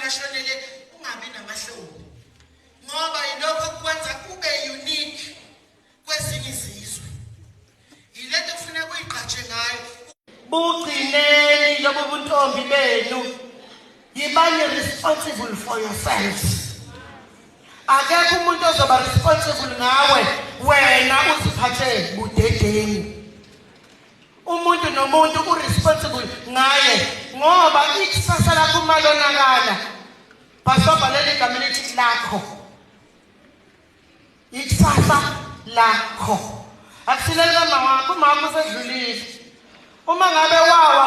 bashonele, ungabi namahloni, ngoba yilokho okwenza ube unique kwezinye izizwe. Yilento kufuneka uyigqaje ngayo. Bugcineni lobu buntombi benu, yibani responsible for yourselves. Akekho umuntu ozoba responsible ngawe, wena uziphathe budedengu. Umuntu nomuntu u-responsible ngaye, ngoba ikusasa lakho uma lonakala, bhasobha leli gama elithi lakho, ikusasa lakho, akusileli kama wakho. Umama usedlulile, uma ngabe wawa.